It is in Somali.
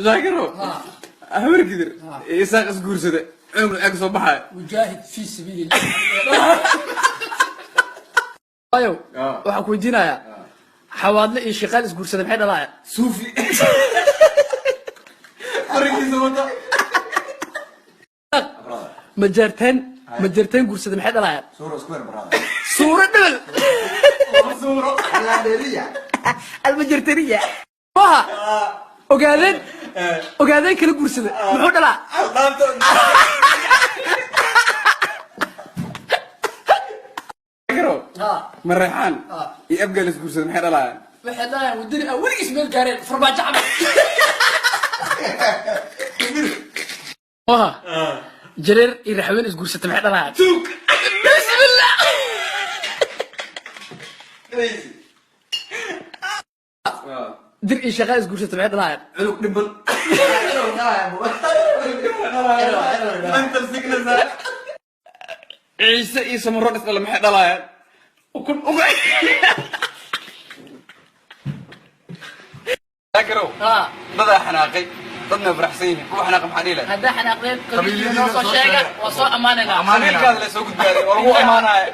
Shaakiro, Habar Gidir iyo Isaaq isguursada, cunug lacag soo baxaya? Mujaahid fii sabiilillah. Ayow, waxaan ku weydiinayaa, Xawaadle iyo Shiqaal isguursaday maxay dhalaaya? Suufi farigiisa wata. Majeerteen, Majeerteen guursaday maxay dhalaayaan? Suuro square, brother. Suuro dhebel. Suuro. Almajeerteniya maha. Ogaadeen, Ogaadeen kala guursaday muxuu dhalaa? Shaakiro, Mareexaan iyo Abgaal isguursada maxay dhalaayaan? Waxay dhalayaan wadani aan weligiis meel gaareen, farmaajo camal. Maha, Jareer iyo Raxween isguursatay maxay dhalayaan? Tuug. Bismillah. Dir iyo Shaqaa isguursatay maxay dhalayaan? Cunug dhiban, mental sickness. Ciise iyo Samaro isdhala maxay dhalaayaan? Ukun. Shaakirow, dadaa xanaaqay, dadna faraxsan yihiin. Kuwa xanaaqa maxaa dhihi lahay? Haddaa xanaaqdeen, qabiilkiina noo soo sheega, waa soo ammaanaynaa. Qabiilkaada la soo gudbaaday waa lagu ammaanaya.